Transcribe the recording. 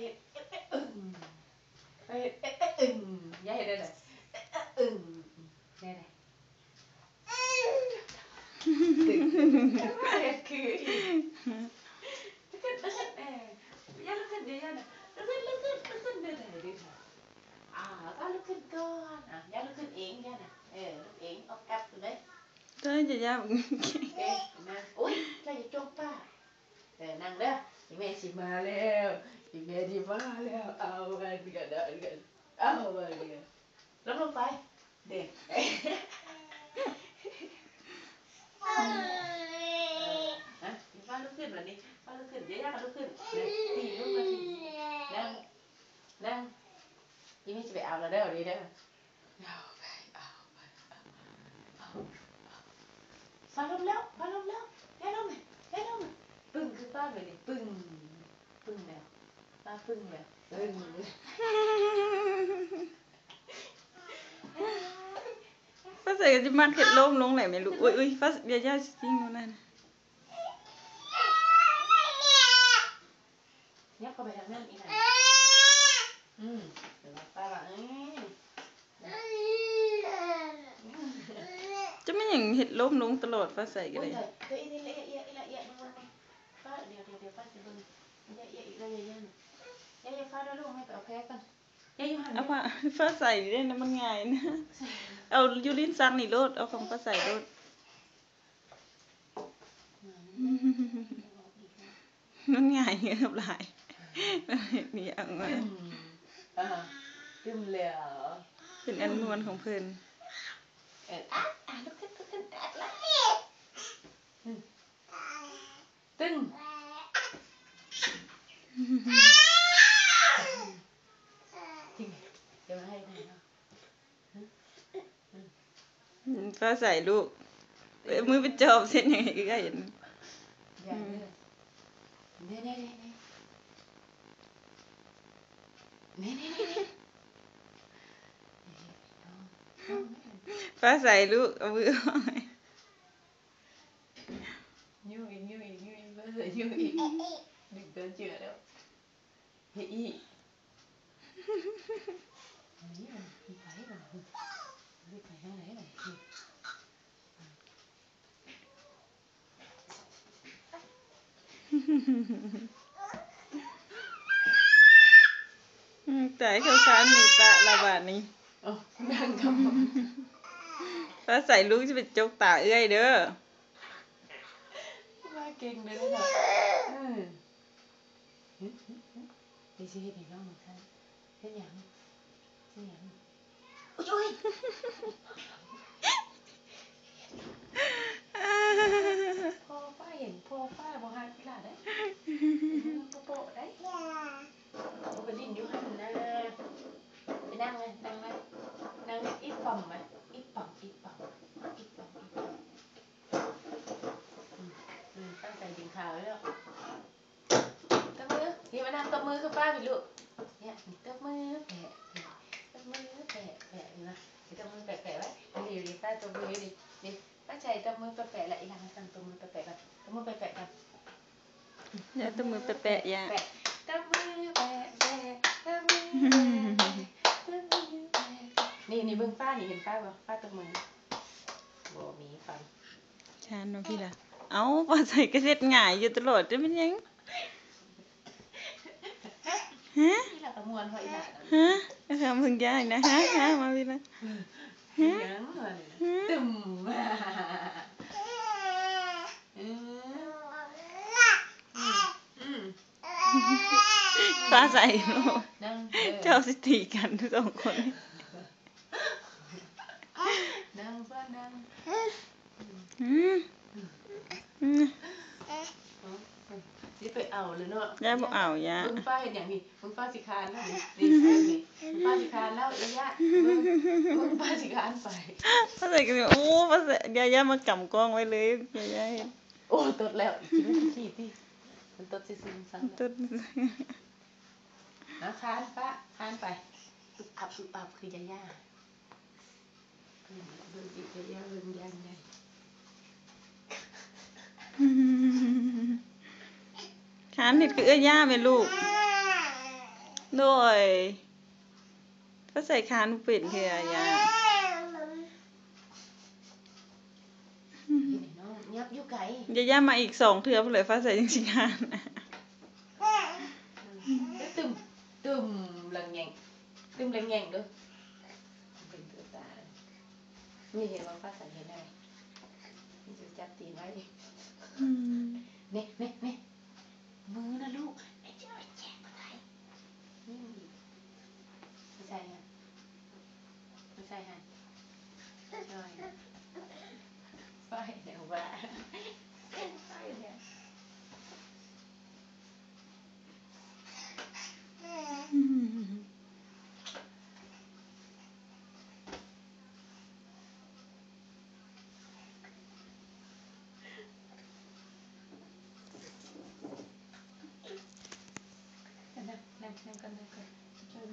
ເຮັດ ເອະ ເອະ ອຶ້ງ ໄປເຮັດ ເອະ ເອະ ອຶ້ງ ຢ່າເຮັດແນວນັ້ນ ເອະ ເອະ ອຶ້ງ ແນວໃດ ເຮັດຄື ລຸກຂຶ້ນ ລຸກຂຶ້ນ ເອີ ຢ່າລຸກຂຶ້ນ ຢ່າ ຢ່າ ລຸກຂຶ້ນ ລຸກຂຶ້ນ ລຸກຂຶ້ນ ເດີ ເດີ ເດີ ອ່າ ຟ້າລຸກຂຶ້ນກ່ອນ ອ່າ ຢ່າລຸກຂຶ້ນເອງ ຢ່ານະ ເອີ ລຸກເອງ ອອບແອບຢູ່ເລີຍ ເດີ ຢ່າ ຢ່າ ເອີ ນາງ ໂອ້ຍ ເຈົ້າຢ່າຈົກປາກ ເອີ ນັ່ງເດີ ອີ່ແມ່ຊິມາແລ້ວ ອີ່ແມ່ຊິມາແລ້ວ ເອົາ ເອົາ ເອົາ ລົງ ລົງໄປ ເດ້ ຮະ ຟ້າລຸກຂຶ້ນບາດນີ້ ຟ້າລຸກຂຶ້ນ ຢ່າ ຢ່າລຸກຂຶ້ນ ນະ ຕີລົງມາ ນັ່ງ ນັ່ງ ອີ່ແມ່ຊິໄປເອົາລະເດີ ນີ້ເດີ ເອົາໄປ ເອົາໄປ ເອົາ ເອົາ ຟ້າລົງແລ້ວ ຟ້າລົງແລ້ວ ແລ້ວລົງ ແລ້ວລົງ ປຶ້ງ ຄືຟ້າແບບນີ້ ປຶ້ງ ປຶ້ງແລ້ວ ຟ້າປຶ້ງແລ້ວ ປຶ້ງ ຟ້າໃສກໍຊິມັກເຮັດລົ້ມລົງແຫຼະແມ່ລູກ ໂອ້ຍ ໂອ້ຍ ຟ້າ ຢ່າ ຢ່າຊິຈິງໂນ່ນນັ້ນ ຍັບເຂົ້າໄປທາງນັ້ນອີກຫັ້ນ ອືມ ເດີວ່າປ້າວ່າ ເອີ ຈະແມ່ນຫຍັງເຮັດລົ້ມລົງຕະຫຼອດ ຟ້າໃສກໍໄດ້ ໂອ້ຍ ເດີ ເດີ ອີກ ອີກ ອີກ ອີກ ປ້າ ດຽວ ດຽວ ດຽວ ປ້າຊິເບິ່ງ ເອີ ອີກ ອີກ ອີກ ຢ່າ ຢ່າ ຢ່າ ຟ້າເດີລູກ ແມ່ໄປເອົາແພກ່ອນ ຢ່າຢູ່ຫັ້ນ ເອົາຜ້າ ຟ້າໃສນີ້ເດ້ ມັນງ່າຍນະ ເອົາຢູ່ລິ້ນຊັກນີ້ໂລດ ເອົາຂອງຟ້າໃສໂລດ. ມັນງ່າຍເງືອບຫຼາຍ ມັນເຮັດນີ້ເອົາມາ ຕຶ້ມ ອ່າ ຕຶ້ມແລ້ວ ເປັນອັນມ່ວນຂອງເພິ່ນ ເອີ ອ່າ ອ່າ ລຸກຂຶ້ນ ລຸກຂຶ້ນ ອ່າ ລຸກ ຕຶ້ງ ຈິງ ດຽວໃຫ້ ອືມ ຟ້າໃສລູກ ເອີ ມືໄປຈອບເສັ້ນຫຍັງໃຫ້ເອື້ອຍ ຢ່າເດີ ອືມ ເດ້ ເດ້ ເດ້ ເດ້ ຟ້າໃສລູກ ເອົາມືອອກ ຍູ້ອີກ ຍູ້ອີກ ຍູ້ອີກ ຟ້າໃສຍູ້ອີກ ດຶງຕົວເຈື່ອແລ້ວ ເຮັດອີກ ນີ້ມັນໄປລະ ມັນໄປທາງໃດລະ ອືມ ຕາຍ ເຂົ້າຄານນີ້ປະລະບາດນີ້ ເອົ້າ ນັ່ງກັບ ຟ້າໃສລູກຊິໄປຈົກຕາເອື້ອຍເດີ ວ່າເກັ່ງເດີເນາະ ເອີ. ຫຶ ຫຶ ຫຶ ເດຊິເຮັດໃຫ້ນ້ອງເບິ່ງຊັ້ນ ເຮັດຫຍັງ ເຮັດຫຍັງ ໂອ້ຍ ໂອ້ຍ ພໍ່ປ້າເຫັນ ພໍ່ປ້າບໍ່ຮັກອີ່ຫຼ້າເດ້ ບໍ່ໂປະເດ້ ບໍ່ໄປຫຼິ້ນຢູ່ຫັ້ນນາ ໄປນັ່ງເລີຍ ນັ່ງເລີຍ ນັ່ງອີ່ປ້ອມມາ ອີ່ປ້ອມ ອີ່ປ້ອມ ອີ່ປ້ອມ ອີ່ປ້ອມ ອືມ ອືມ ຕັ້ງໃຈກິນເຂົ້າແລ້ວ ຕົບມື ນີ້ມານັ່ງຕົບມືຄືປ້າພີ້ລູກ ນີ້ຕົບມືແປະ ຕົບມືແປະ ແປະ ເຫັນບໍ່ ຕົບມືແປະ ແປະໄວ້ ນີ້ ນີ້ ປ້າຕົບມືຢູ່ນີ້ ນີ້ ປ້າໃຈຕົບມືແປະ ແປະ ລະອີ່ຫຼັງໃຫ້ຟັງຕົບມືແປະ ແປະ ກ່ອນ ຕົບມືແປະ ແປະ ກ່ອນ ຢ່າຕົບມືແປະ ແປະ ຢ່າ ແປະ ຕົບມືແປະ ແປະ ຕົບມືແປະ ຕົບມືແປະ ນີ້ ນີ້ເບິ່ງປ້ານີ້ ເຫັນປ້າບໍ່ ປ້າຕົບມື ບໍ່ມີຟັງ ຢ້ານເນາະພີ່ລະ ເອົ້າ ປ້າໃຈກໍເຮັດຫງາຍຢູ່ຕະຫຼອດ ຈະແມ່ນຫຍັງ? ຮະ ອີ່ຫຼ້າກໍມ່ວນພໍອີ່ຫຼ້າ ຮະ ເອົາເບິ່ງຍາຍນະ ຮະ ຮະ ມາພີ້ນະ ຮະ ຫຍັງວະນີ້ ຮະ ຕຶ້ມ ອືມ ອືມ ອືມ ຟ້າໃສ ນັ່ງ ເອີ ເຈົ້າຊິຕີກັນສອງຄົນ ນັ່ງ ຟ້ານັ່ງ ອືມ ອືມ ຊິໄປເອົາແລ້ວເນາະ ຢ່າບໍ່ເອົາ ຢ່າ ເບິ່ງຟ້າເຮັດຫຍັງນີ້ ເບິ່ງຟ້າຊິຄານແລ້ວນີ້ ນີ້ ນີ້ ເບິ່ງຟ້າຊິຄານແລ້ວ ຢ່າ ເບິ່ງ ເບິ່ງຟ້າຊິຄານໄປ ຟ້າໃສກໍ ໂອ້ ຟ້າໃສ ຢ່າ ຢ່າມາກຳກ້ອງໄວ້ເລີຍ ຢ່າ ຢ່າເຮັດ ໂອ້ ຕົດແລ້ວ ຊິໄປຂີ້ຕິ ມັນຕົດຊື່ໆ ມັນສັ່ນ ຕົດ ອ່ະ ຄານ ຟ້າ ຄານໄປ ອຶບອັບ ອຶບອັບ ຄືຢາໆ. ຄານເຮັດຄືເອື້ອຍຍ່າແມ່ລູກ. ໂດຍ ຟ້າໃສຄານບໍ່ເປັນເທື່ອ ຢ້າ. ເຫັນນ້ອງຫຍັບຢູ່ໄກ ຢ່າ ຢ່າມາອີກສອງເທື່ອພຸ້ນແຫຼະ ຟ້າໃສຈັ່ງຊິຄານ. ຕຶມ ຕຶມ ລະແງງ ຕຶມ ລະແງງເດີ້. ເປັນຕົວຕາ ນີ້ເຫັນບໍ່ ຟ້າໃສເຫັນໄດ້ ນີ້ ຈັບຕີນໄວ້. ອືມ ນີ້ ນີ້ ນີ້ ມືນະລູກ ໄອ້ເຈົ້າແຈກບໍ່ໄດ້. ນີ້ ນີ້ ໃສ່ຫັ້ນ ໃສ່ຫັ້ນ ໃສ່ ໄຟແນວວ່າ ໄຟແນວ ນັ່ງ ນັ່ງ ນັ່ງກ່ອນ ນັ່ງກ່ອນ.